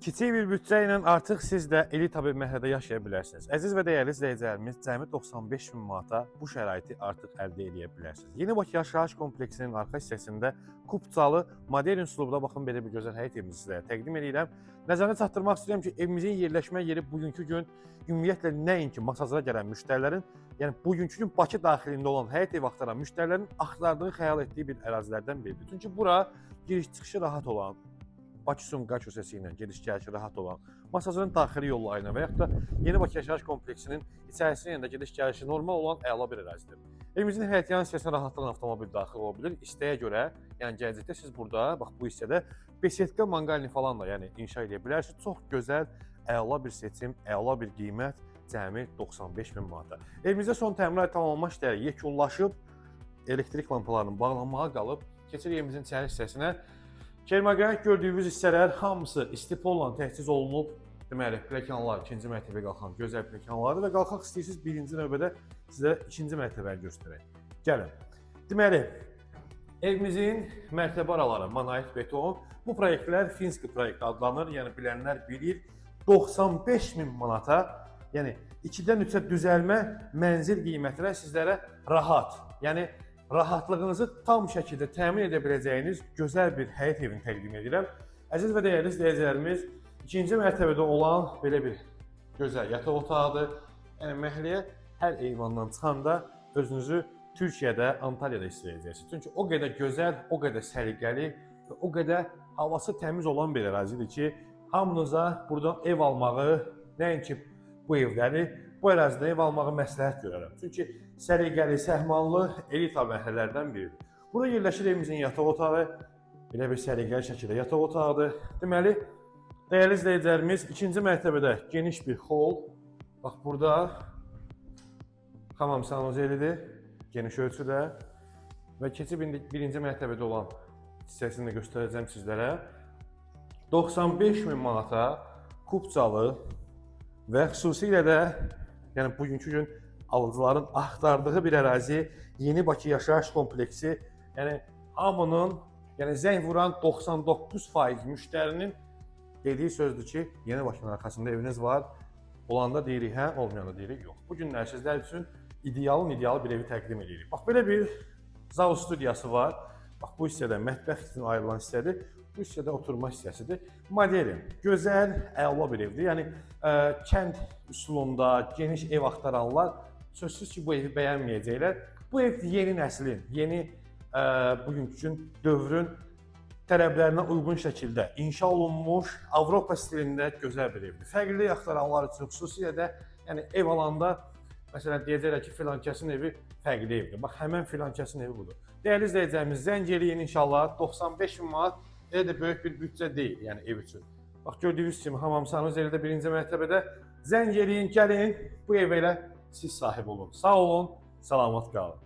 Kiçik bir büdcə ilə artıq siz də elita bir məhəllədə yaşaya bilərsiniz. Əziz və dəyərli izləyicilərimiz, cəmi 95 min manata bu şəraiti artıq əldə edə bilərsiniz. Yeni Bakı yaşayış kompleksinin arxa hissəsində kupçalı modern üslubda baxın belə bir gözəl həyət evimizi sizlərə təqdim edirəm. Nəzərə çatdırmaq istəyirəm ki, evimizin yerləşmə yeri bugünkü gün ümumiyyətlə nəinki Masazıra gələn müştərilərin, yəni bugünkü gün Bakı daxilində olan həyət evi axtaran müştərilərin axtardığı, xəyal etdiyi bir ərazilərdən biridir. Çünki bura giriş-çıxışı rahat olan, Bakı-Sumqayıt şosesi ilə gediş-gəlişi rahat olan, Masazırın daxili yolları ilə və yaxud da Yeni Bakı yaşayış kompleksinin içərisində də gediş-gəlişi normal olan əla bir ərazidir. Evimizin həyətyan hissəsinə rahatlıqla avtomobil daxil ola bilir. İstəyə görə, yəni gələcəkdə siz burada, bax bu hissədə besetka, manqalni falan da yəni inşa edə bilərsiniz. Çox gözəl, əla bir seçim, əla bir qiymət, cəmi 95 min manata. Evimizdə son təmirat tamamlanma işləri yekunlaşıb, elektrik lampalarının bağlanmağa qalıb. Keçirik evimizin içəri hissəsinə. Kermaqranit gördüyünüz hissələr hamısı istipolla təchiz olunub. Deməli, pləkanlar ikinci mərtəbəyə qalxan gözəl pləkanlardır və qalxaq istəyirsiniz birinci növbədə sizə ikinci mərtəbəni göstərək. Gəlin. Deməli, evimizin mərtəbə araları monolit beton. Bu proyektlər Finski proyekt adlanır. Yəni bilənlər bilir. 95 min manata, yəni 2-dən 3-ə düzəlmə mənzil qiymətinə sizlərə rahat, yəni rahatlığınızı tam şəkildə təmin edə biləcəyiniz gözəl bir həyət evini təqdim edirəm. Əziz və dəyərli izləyicilərimiz, ikinci mərtəbədə olan belə bir gözəl yataq otağıdır. Yəni məhəlləyə hər eyvandan çıxanda özünüzü Türkiyədə, Antalyada hiss edəcəksiniz. Çünki o qədər gözəl, o qədər səliqəli və o qədər havası təmiz olan bir ərazidir ki, hamınıza buradan ev almağı, nəinki bu evləri, bu ərazidə ev almağı məsləhət görərəm. Çünki səliqəli, səhmanlı elita məhəllələrdən biridir. Burada yerləşir evimizin yataq otağı. Belə bir səliqəli şəkildə yataq otağıdır. Deməli, dəyərli izləyicilərimiz, ikinci mərtəbədə geniş bir hol. Bax burada hamam sanuzelidir, geniş ölçüdə və keçib indi birinci mərtəbədə olan hissəsini də göstərəcəm sizlərə. 95 min manata kupçalı və xüsusilə də yəni bugünkü gün alıcıların axtardığı bir ərazi Yeni Bakı yaşayış kompleksi, yəni hamının, yəni zəng vuran 99% müştərinin dediyi sözdür ki, Yeni Bakının arxasında eviniz var. Olanda deyirik hə, olmayanda deyirik yox. Bu günlər sizlər üçün idealın idealı bir evi təqdim edirik. Bax belə bir zal studiyası var. Bax bu hissədə mətbəx üçün ayrılan hissədir. Bu hissədə oturma hissəsidir. Modern, gözəl, əla bir evdir. Yəni kənd üsulunda geniş ev axtaranlar sözsüz ki, bu evi bəyənməyəcəklər. Bu ev yeni nəslin, yeni bugünkü gün dövrün tələblərinə uyğun şəkildə inşa olunmuş Avropa stilində gözəl bir evdir. Fərqlilik axtaranlar üçün xüsusilə də yəni ev alanda məsələn deyəcəklər ki, filan kəsin evi fərqli evdir. Bax həmən filan kəsin evi budur. Dəyərli izləyicilərimiz, zəng eləyin inşallah. 95 min manat elə də böyük bir büdcə deyil, yəni ev üçün. Bax gördüyünüz kimi hamam sanuzeli də birinci mərtəbədə. Zəng eləyin, gəlin bu evə elə siz sahib olun. Sağ olun, salamat qalın.